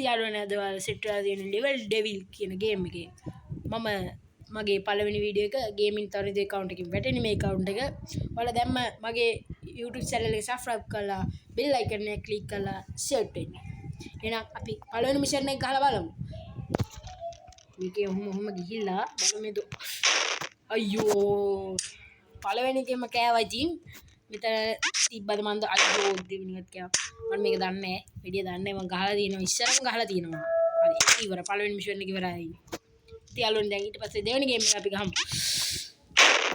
යාළුවනේ, අද ඔයාලා සෙට් වෙලා තියෙන ලෙවල් ඩෙවිල් කියන ගේම් එකේ මම මගේ පළවෙනි වීඩියෝ එක ගේමින් තරුණිද ඇකවුන්ට් එකකින් වැටෙන මේ ඇකවුන්ට් එක ඔයාලා දැම්ම මගේ YouTube channel එක subscribe කරලා බෙල් අයිකන් එක ක්ලික් කරලා සෙට් වෙන්න. එහෙනම් අපි පළවෙනි මිෂන් එක ගහලා බලමු. මේකේ ඔහොම ඔහොම ගිහිල්ලා බලමු. මේ අයියෝ, පළවෙනි එකේම කෑවා. ඉතින් මෙතන තිබ්බද මන්ද? අයියෝ, දෙවෙනි එකත් කෑවා. මම මේක දන්නේ නෑ, වැඩිය දන්නේ නෑ. මං ගහලා තියෙනවා, ඉස්සරම ගහලා තියෙනවා. හරි, ඒක ඉවර. පළවෙනි මිෂන් එක ඉවරයි. ඉතින් යාළුවනේ, දැන් ඊට පස්සේ දෙවෙනි ගේම් එක අපි ගහමු.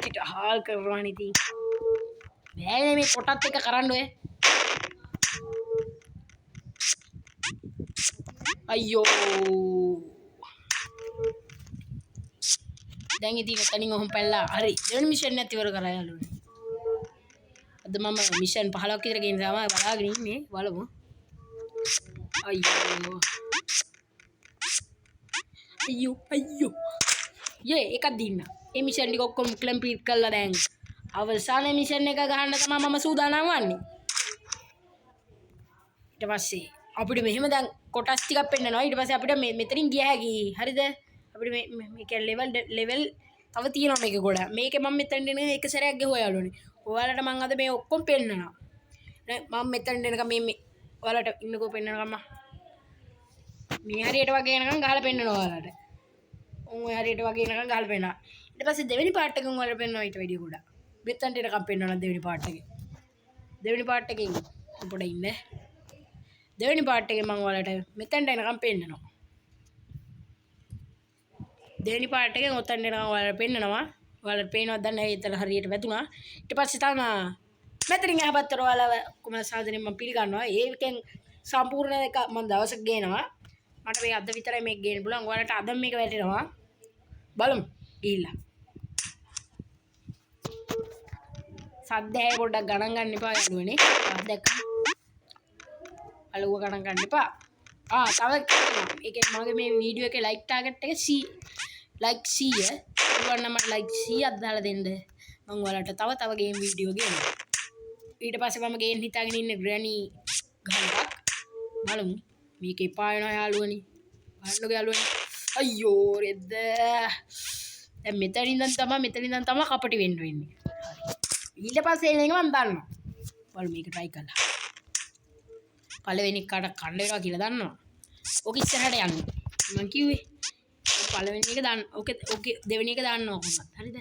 ඊට හාල් කරනවානේ. ඉතින් බෑනේ මේ කොටත් එක කරන්න ඔය. අයියෝ, දැන් ඉතින් එතනින් ඔහොම පැනලා හරි දෙවෙනි මිෂන් එකත් ඉවර කරා යාළුවනේ. අද මම මිෂන් 15ක් විතර ගේන තමයි බලාගෙන ඉන්නේ. බලමු. අයියෝ අයියෝ අයියෝ, යේ එකක් දින්න. ඒ මිෂන් ටික ඔක්කොම කම්ප්ලීට් කරලා දැන් අවසාන මිෂන් එක ගහන්න තමයි මම සූදානම් වන්නේ. ඊට පස්සේ අපිට මෙහෙම දැන් කොටස් ටිකක් පෙන්නනවා. ඊට පස්සේ අපිට මේ මෙතනින් ගිය හැකි. හරිද? අපිට මේ මේ කියන්නේ ලෙවල් ලෙවල් තව තියෙනවා මේකේ ගොඩක්. මේකේ මම මෙතනට එන එක සැරයක් ගැහුවා යාළුවනේ. ඔයාලට මං අද මේ ඔක්කොම පෙන්නනවා. නෑ, මම මෙතනට එනකම් මේ මේ ඔයාලට ඉන්නකෝ පෙන්නනකම් මං මේ හරියට වගේ එනකම් ගහලා පෙන්නනවා ඔයාලට. උන් ඔය හරියට වගේ එනකම් ගහලා පෙන්නනවා. ඊට පස්සේ දෙවෙනි පාර්ට් එකෙන් ඔයාලට පෙන්නනවා ඊට වැඩිය ගොඩක්. මෙතනට එනකම් පෙන්නනවා දෙවෙනි පාර්ට් එකේ. දෙවෙනි පාර්ට් එකෙන් පොඩ ඉන්න. දෙවෙනි පාර්ට් එකෙන් මං ඔයාලට මෙතනට එනකම් පෙන්නනවා. දෙවෙනි පාර්ට් එකෙන් ඔතනට එනකම් ඔයාලට පෙන්නනවා. ඔයාලට පේනවද දන්නේ නැහැ, එතන හරියට වැදුනා. ඊට පස්සේ තමයි මෙතනින් එහා පැත්තට ඔයාලව කොහොමද සාදරයෙන් මං පිළිගන්නවා. ඒකෙන් සම්පූර්ණ එක මං දවසක් ගේනවා. මට මේ අද විතරයි මේක ගේන්න පුළුවන්. ඔයාලට අද මේක වැටෙනවා. බලමු ගිහිල්ලා. සද්ද ඇයි පොඩ්ඩක් ගණන් ගන්න එපා යාළුවනේ. දැක්ක අලුව ගණන් ගන්න එපා. තව ඒ කියන්නේ මගේ මේ වීඩියෝ එකේ ලයික් ටාගට් එක C like 100. පුළුවන් නම් මට ලයික් 100ක් දාලා දෙන්න. මං ඔයාලට තව තව ගේම් වීඩියෝ ගේනවා. ඊට පස්සේ මම ගේන්න හිතාගෙන ඉන්නේ ග්‍රැනි ගහන එකක්. බලමු. මේක එපා වෙනවා යාළුවනේ. බලන්නකෝ යාළුවනේ. අයියෝ රෙද්ද. දැන් මෙතන ඉඳන් තමයි කපටි වෙන්න වෙන්නේ. හරි. ඊට පස්සේ එන එක මං දන්නවා. බලමු මේක try කරලා. පළවෙනි එකට කන්න වෙනවා කියලා දන්නවා. ඔක ඉස්සරහට යන්න. මං කිව්වේ පළවෙනි එක දාන්න. ඔක දෙවෙනි එක දාන්නවා කොහොමද? හරිද?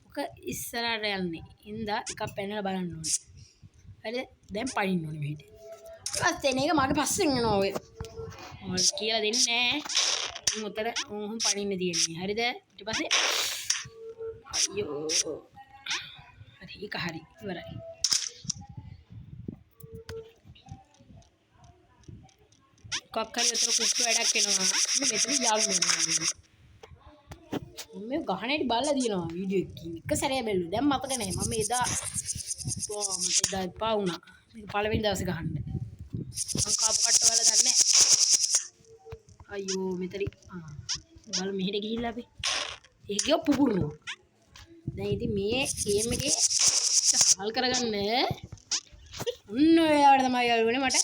ඔක ඉස්සරහට යන්නේ. ඉඳා එකක් පැනලා බලන්න ඕනේ. හරිද? දැන් පනින්න ඕනේ මෙහෙට. ඊට පස්සේ එන එක මගේ පස්සෙන් එනවා ඔය. ඔය කියලා දෙන්නේ නෑ. උන් උතර උන් පනින්න තියෙන්නේ. හරිද? ඊට පස්සේ අයියෝ. හරි, ඒක හරි. ඉවරයි. මොකක් හරි උතර කුක්ක වැඩක් එනවා. මේ මෙතන යාළු වෙනවා. මම මේ ගහන හැටි බලලා තියෙනවා වීඩියෝ එකකින්. එක සැරේ බැලුවා. දැන් මතක නෑ. මම එදා මට එදා එපා වුණා. මේක පළවෙනි දවසේ ගහන්න. මං කාප්පට්ට වල දන්නේ නෑ. අයියෝ මෙතන බලමු මෙහෙට ගිහිල්ලා අපි. ඒක ගියෝ පුපුරනවා. දැන් ඉතින් මේ ගේම් එකේ හල් කරගන්න ඔන්න ඔය වෙලාවට තමයි යාළුවනේ මට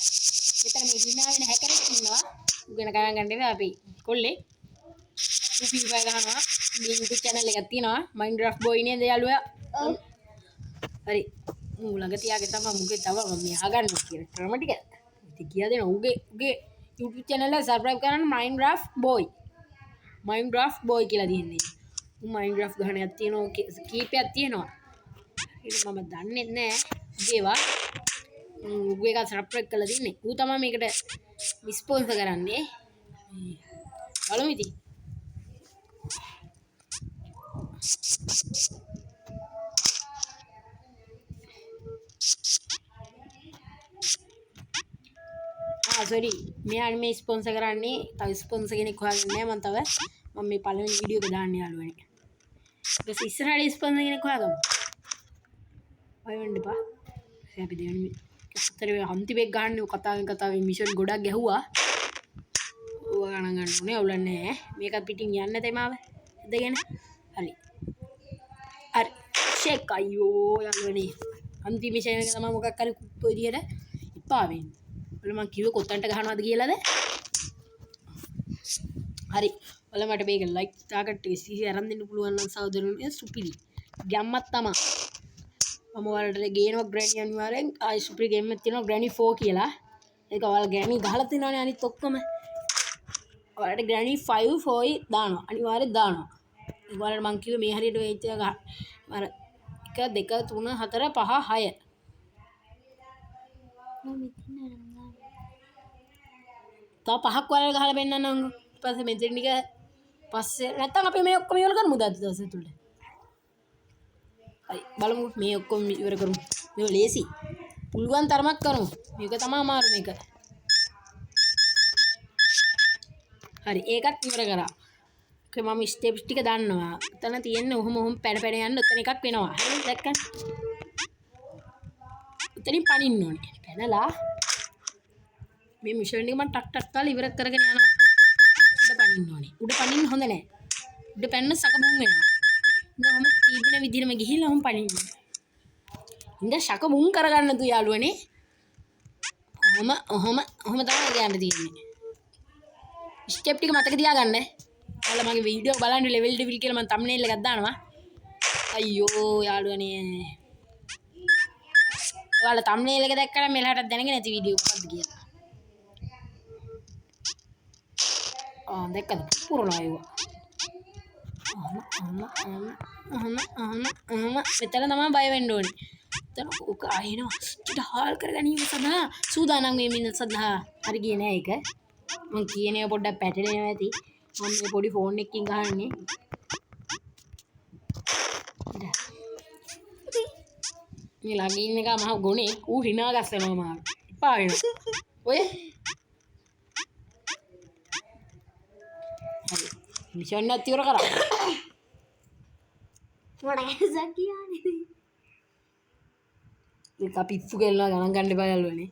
මෙතන මේ hina වෙන හැකරෙක් ඉන්නවා. ඌ ගැන ගණන් ගන්න එපා. අපි කොල්ලේ. ඌ ෆ්‍රී ෆයර් ගහනවා. මේ YouTube channel එකක් තියෙනවා. Minecraft boy නේද යාළුවා? ඔව්. හරි. ඌ ළඟ තියාගෙන තමයි මුගේ තව මම මේ අහගන්න කියන ක්‍රම ටික. ඉතින් කියලා දෙනවා. ඌගේ YouTube channel එක subscribe කරන්න Minecraft boy. Minecraft boy කියලා තියෙන්නේ. ඌ Minecraft ගහන එකක් තියෙනවා. කීපයක් තියෙනවා. ඒක මම දන්නේ නෑ. ඌගේවා. ඌගේ එක සබ්ස්ක්‍රයිබ් කරලා තින්නේ. ඌ තමයි මේකට ස්පොන්සර් කරන්නේ. බලමු ඉතින්. සෝරි. මෙයා මේ ස්පොන්සර් කරන්නේ. තව ස්පොන්සර් කෙනෙක් හොයාගන්න නෑ මං තව. මම මේ පළවෙනි වීඩියෝ එක දාන්නේ යාළුවනේ. ඊට පස්සේ ඉස්සරහට ස්පොන්සර් කෙනෙක් හොයාගමු. බය වෙන්න එපා. ඉතින් අපි දෙවෙනි හතර වෙනි අන්තිම එක ගන්න ඔය කතාවෙන් කතාවෙන් මිෂන් ගොඩක් ගැහුවා. ඕවා ගණන් ගන්න ඕනේ, අවුලක් නෑ. මේකත් පිටින් යන්න තේමාව. ඇදගෙන. හරි. හරි. ෂෙක් අයියෝ යාළුවනේ. අන්තිම මිෂන් එක තමයි මොකක් හරි කුප්ප විදියට එපා වෙන්නේ. ඔයාලා මං කිව්වේ කොතනට ගහනවද කියලාද? හරි. ඔයාලා මට මේක ලයික් ටාගට් එක 100 අරන් දෙන්න පුළුවන් නම් සහෝදරයන් සුපිරි. ගැම්මක් තමා. මම ඔයාලට ගේනවා ග්‍රැනි අනිවාර්යෙන්. ආයි සුපිරි ගේම් එකක් තියෙනවා ග්‍රැනි 4 කියලා. ඒක ඔයාලා ග්‍රැනි ගහලා තියෙනවනේ අනිත් ඔක්කොම. ඔයාලට ග්‍රැනි 5 4 දානවා. අනිවාර්යෙන් දානවා. ඒක ඔයාලට මං කිව්වේ මේ හරියට වෙච්ච එක අර 1 2 3 4 5 6. තව පහක් ඔයාලට ගහලා පෙන්නන්නම්. ඊට පස්සේ මෙතන ටික පස්සේ නැත්තම් අපි මේ ඔක්කොම ඉවර කරමුද අද දවසේ තුලට? හරි බලමු මේ ඔක්කොම ඉවර කරමු. මේක ලේසි. පුළුවන් තරමක් කරමු. මේක තමයි අමාරු මේක. හරි ඒකත් ඉවර කරා. ඔකේ මම ස්ටෙප්ස් ටික දන්නවා. එතන තියෙන්නේ ඔහොම ඔහොම පැන පැන යන්න ඔතන එකක් වෙනවා. හරි දැක්කනේ. එතනින් පනින්න ඕනේ. පැනලා මේ මිෂන් එක මම ටක් ටක් ගාලා ඉවර කරගෙන යනවා. උඩ පනින්න ඕනේ. උඩ පනින්න හොඳ නෑ. උඩ පැන්න සකමුන් වෙනවා. ඉතින් ඔහොම තිබෙන විදිහටම ගිහිල්ලා ඔහොම පනින්න. ඉතින් සකමුන් කරගන්න තු යාළුවනේ. ඔහොම ඔහොම ඔහොම තමයි යන්න තියෙන්නේ. ස්ටෙප් ටික මතක තියාගන්න. ඔයාලා මගේ වීඩියෝ බලන්න ලෙවල් ඩෙවිල් කියලා මම තම්නේල් එකක් දානවා. අයියෝ යාළුවනේ. ඔයාලා තම්නේල් එක දැක්කම මෙලහටත් දැනගෙන නැති වීඩියෝ මොකද්ද කියලා. ආ දැක්කද? පුරනවා ඒවා. අහම අහම අහම අහම අහම අහම මෙතන තමයි බය වෙන්න ඕනේ. එතන ඔක ආයෙනවා. ටික හාල් කරගැනීම සඳහා සූදානම් වෙමින් සඳහා හරි ගියේ නෑ ඒක. මං කියන ඒවා පොඩ්ඩක් පැටලෙනවා ඇති. මම මේ පොඩි ෆෝන් එකකින් ගහන්නේ. මේ ළඟ ඉන්න එක මහ ගොනේ. ඌ හිනා ගස්සනවා මාව. එපා වෙනවා. ඔය හරි. මිෂන් එකත් ඉවර කරා. මොන ඇසක් කියන්නේ? මේක පිස්සු කෙල්ලනවා ගණන් ගන්න එපා යාළුවනේ.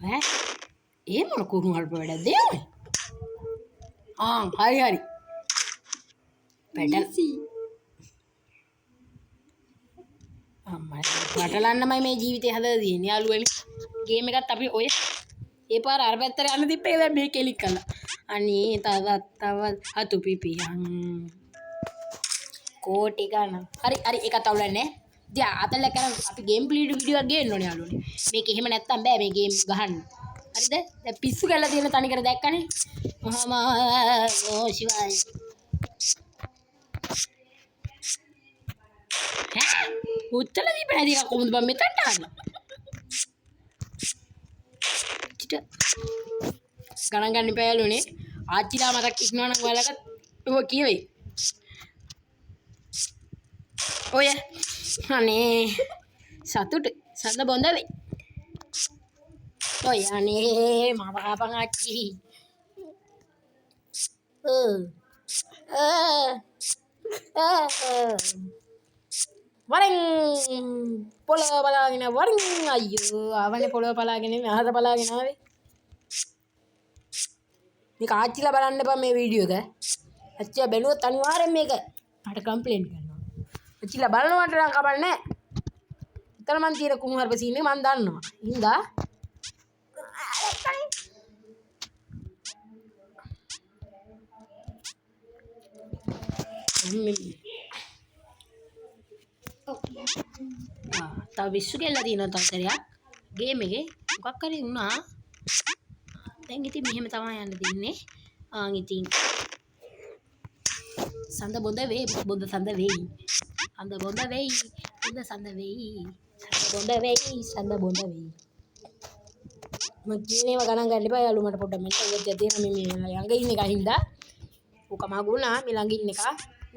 ඈ ඒ මොන කුණු හල්ප වැඩක්ද ඒ ඔය? ආ හරි හරි. පැටල අම්මා පටලන්නමයි මේ ජීවිතේ හදලා තියෙන්නේ යාළුවනේ. ගේම් එකත් අපි ඔය ඒ පාර අර පැත්තට යන්න තිබ්බේ දැන් මේ කෙලික් කළා. අනේ තවත් තවත් හතු පිපියන් කෝටි ගණන්. හරි හරි ඒකත් අවුලක් නෑ. ඉතින් අතල කරන් අපි ගේම් ප්ලේ වීඩියෝ එකක් ගේන්න ඕනේ යාළුවනේ. මේක එහෙම නැත්තම් බෑ මේ ගේම් ගහන්න. හරිද? දැන් පිස්සු කරලා තියෙන තනිකර දැක්කනේ. මහා ඕ ශිවාය. ඈ උත්තර දීපේ නැති එක කොහොමද බං මෙතනට ආවේ? ටික ගණන් ගන්න එපා යාළුවනේ. ආච්චිලා මතක් ඉන්නවා නම් ඔයාලට ඔය කියවෙයි. ඔය අනේ සතුට සඳ බොඳ වෙයි. ඔය අනේ මම ආපන් ආච්චි. වරෙන් පොළව බලාගෙන වරෙන් අයියෝ ආවනේ පොළව බලාගෙන මේ අහස බලාගෙන ආවේ. මේක ආච්චිලා බලන්න එපා මේ වීඩියෝ එක. ආච්චිලා බැලුවොත් අනිවාර්යෙන් මේක මට කම්ප්ලේන්ට් කරනවා. ආච්චිලා බලනවට නම් කමක් නැහැ. එතන මං තියෙන කුණු හarp සීන් එක මං දන්නවා. හින්දා තව විශ්සු කෙල්ල තියෙනවා තව සැරයක් ගේම් එකේ මොකක් හරි වුණා. දැන් ඉතින් මෙහෙම තමයි යන්න තින්නේ. ආන් ඉතින් සඳ බොඳ වෙයි බොඳ සඳ වෙයි සඳ බොඳ වෙයි බොඳ සඳ වෙයි සඳ බොඳ වෙයි සඳ බොඳ වෙයි. මම කියන ඒවා ගණන් ගන්න එපා යාළුවා. මට පොඩ්ඩක් මෙන්න ඔය තියෙන මේ ළඟ ඉන්න එක හින්දා ඌ කමක් වුණා මේ ළඟ ඉන්න එක.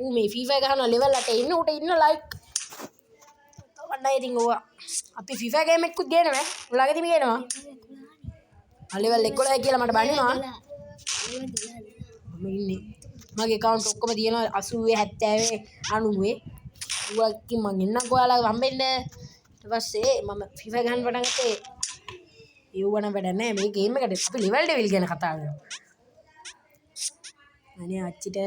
ඌ මේ FIFA ගහනවා ලෙවල් 8 ඉන්න ඌට ඉන්න ලයික් කවන්න ඉතින් ඕවා අපි FIFA game එකකුත් ගේනවා. ඌ ළඟදීම ගේනවා. ලෙවල් 11 කියලා මට බනිනවා. මම ඉන්නේ මගේ ඇකවුන්ට් ඔක්කොම තියෙනවා 80 70 90. ඌ ඉතින් මං එන්නම්කෝ ඔයාලා හම්බෙන්න. ඊට පස්සේ මම FIFA ගහන්න පටන් ගත්තේ. ඒව නම් වැඩක් නෑ මේ ගේම් එකට. අපි ලෙවල් ඩෙවිල් ගැන කතා කරමු. අනේ ආච්චිට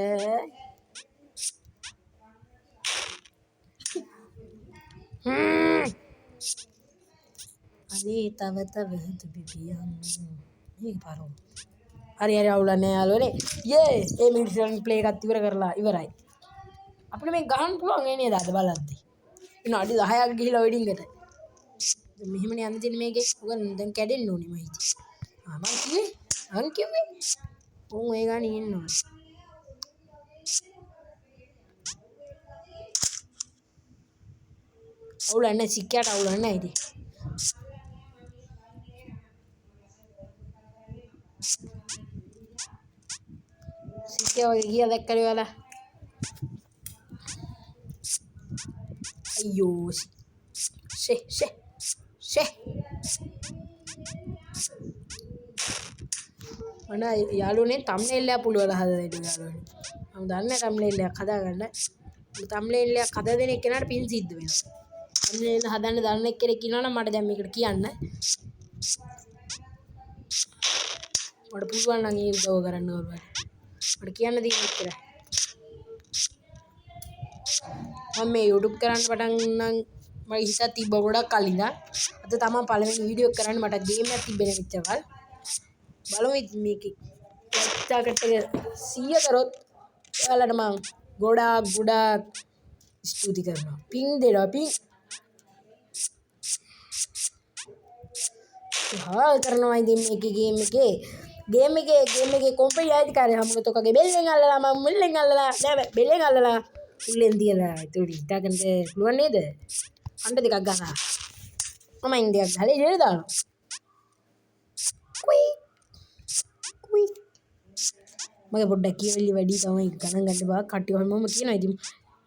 අනේ තව තව හතු පිපියන්. මේක පාරෝ. හරි හරි අවුලක් නෑ යාළුවනේ. යේ ඒ මිනිස්සුන් ප්ලේ එකත් ඉවර කරලා ඉවරයි. අපිට මේ ගහන්න පුළුවන් ඒ නේද අද බලද්දි. විනාඩි 10ක් ගිහිලා ඔය ඩිංගට. දැන් මෙහෙමනේ යන්න තියෙන්නේ මේකේ. ඔක දැන් කැඩෙන්න ඕනේ මම හිතේ. ආ මං කිව්වේ මං කිව්වේ. උන් ඒ ගානේ ඉන්න ඕනේ. අවුලක් නෑ සික්කයට අවුලක් නෑ ඉතින්. සික්කයා වගේ ගියා දැක්කනේ ඔයාලා. අයියෝ ෂේ ෂේ ෂේ මන යාළුවනේ තම්නේල් එකක් පුළුවන් හදලා දෙන්න යාළුවනේ. මම දන්නේ තම්නේල් එකක් හදාගන්න. තම්නේල් එකක් හදා දෙන එක්කෙනාට පින් සිද්ධ වෙනවා. තම්නේල් හදන්න දන්න එක්කෙනෙක් ඉන්නවා නම් මට දැන් මේකට කියන්න. මට පුළුවන් නම් ඒ උදව් කරන්න කවුරු හරි. මට කියන්න තියෙන එච්චරයි. මම මේ YouTube කරන්න පටන් නම් මගේ හිතක් තිබ්බ ගොඩක් කල් ඉඳන්. අද තමයි පළවෙනි වීඩියෝ එක කරන්නේ. මට ගේම් එකක් තිබ්බේ නෑ මෙච්චරකල්. බලමු ඉතින් මේකේ ටාගට් එක 100 කරොත් ඔයාලට මං ගොඩාක් ගොඩාක් ස්තුති කරනවා. පිං දෙනවා පිං. හා කරනවා ඉතින් මේකේ ගේම් එකේ ගේම් එකේ ගේම් එකේ කොම්පැනි අයිතිකාරය හමුගත ඔකගේ බෙල්ලෙන් අල්ලලා මං මුල්ලෙන් අල්ලලා නෑ බෑ බෙල්ලෙන් අල්ලලා මුල්ලෙන් තියලා ඒතකොට හිතාගන්න පුළුවන් නේද? අණ්ඩ දෙකක් ගහලා මම ඉන්දියක් ගහලා එළියට දානවා. කුයි කුයි මගේ පොඩ්ඩක් කියවිලි වැඩි තමයි ගණන් ගන්න බා කට්ටිය හැමෝම කියනවා ඉතින්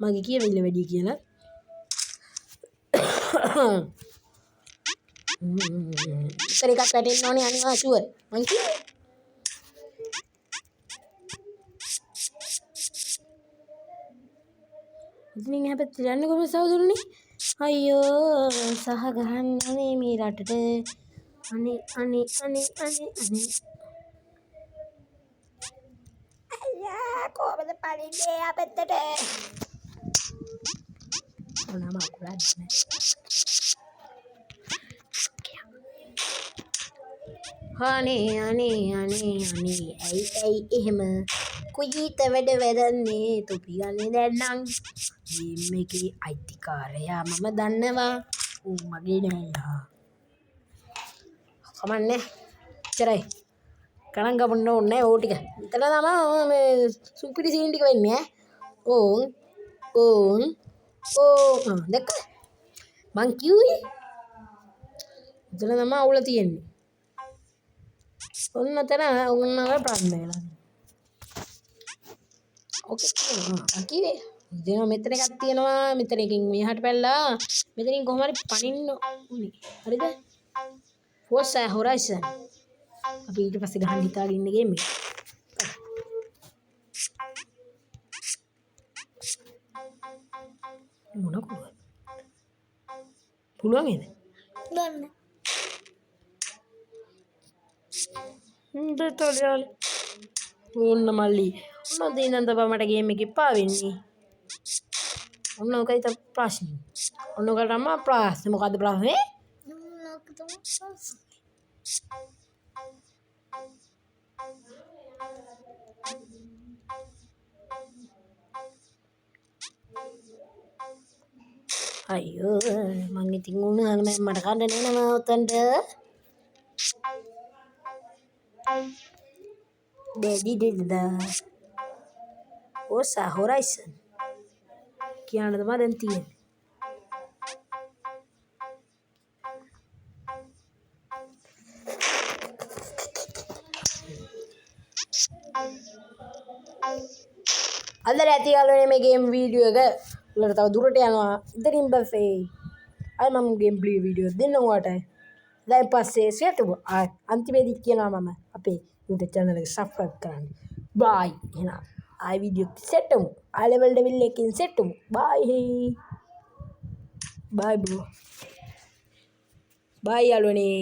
මගේ කියවිලි වැඩි කියලා. ඉතින් එකක් වැටෙන්න ඕනේ අනිවා ෂුවර් මං කිව්වේ. ඉතින් එහා පැත්තට යන්නේ කොහොමද සහෝදරනේ? අයියෝ සහ ගහන්න ඕනේ මේ රටට. අනේ අනේ අනේ අනේ අනේ අයියා කොහොමද පනින්නේ එහා පැත්තට? ඔනම අකුරක් නෑ. අනේ අනේ අනේ අනේ ඇයි ඇයි එහෙම කුජීත වැඩ වැදන්නේ තොපි ගන්නේ දැන් නම් ගේම් එකේ අයිතිකාරයා මම දන්නවා ඌ මගේ නෑ. කමන්නේ ඉච්චරයි ගණන් ගමන්න ඕනේ නෑ ඕ ටික. මෙතන තමයි මේ සුපිරි සීන් ටික වෙන්නේ ඈ. ඕන් ඕන් ඕන් දැක්කද මං කිව්වේ මෙතන තමයි අවුල තියෙන්නේ. ඔන්න ඔතන ඔන්න ඔය ප්‍රශ්න වෙලා. ඕකේ තියෙනවා. මං කිව්වේ දෙනවා මෙතන එකක් තියෙනවා. මෙතන එකකින් මෙහාට පැනලා මෙතනින් කොහොම හරි පනින්න ඕනේ. හරිද? ෆෝසා හොරයිසන්. අපි ඊට පස්සේ ගහන්න හිතාගෙන ඉන්න ගේම් එක. මොන කොහොමද? පුළුවන් නේද? දන්නේ. හොඳට ඕන්න මල්ලි. ඔන්න ඔතන ඉඳන් තමයි මට ගේම් එක එපා වෙන්නේ. ඔන්න ඔකයි තමයි ප්‍රශ්නේ. ඔන්න ඔක තමයි ප්‍රශ්නේ. මොකද්ද ප්‍රශ්නේ? ඔන්න ඔක තමයි ප්‍රශ්නේ. අයියෝ මං ඉතින් උණු මට කන්න නේනවා ඔතනට. ඩැඩි ඩෙඩා ඕසා හොරයිසන් කියන්න තමයි දැන් තියෙන්නේ. අද ඇති යාළුවනේ මේ ගේම් වීඩියෝ එක වලට තව දුරට යනවා. ඉතින් පස්සේ ආයි මම ගේම් ප්ලේ වීඩියෝ දෙන්නම් ඔයාලට. දැන් පස්සේ සියටම ආයි අන්තිමේදී කියනවා මම අපේ YouTube channel එක subscribe කරන්න. බයි. එහෙනම් ආයි වීඩියෝ සෙට් වෙමු. ආයි ලෙවල් ඩෙවිල් එකකින් සෙට් වෙමු. බයි. බයි බ්‍රෝ. බයි යාළුවනේ.